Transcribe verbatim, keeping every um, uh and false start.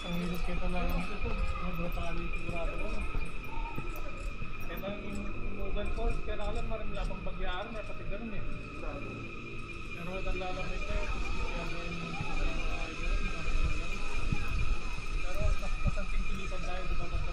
Ang hirap kaya talaga nito. Sobrang tali sigurado ko. Kaya yung Mobile Force, kaya lang maraming lapang bagyaan, may patigaran eh. Pero wala lang ito. Pero mas, mas ang tingkilipan tayo, di ba?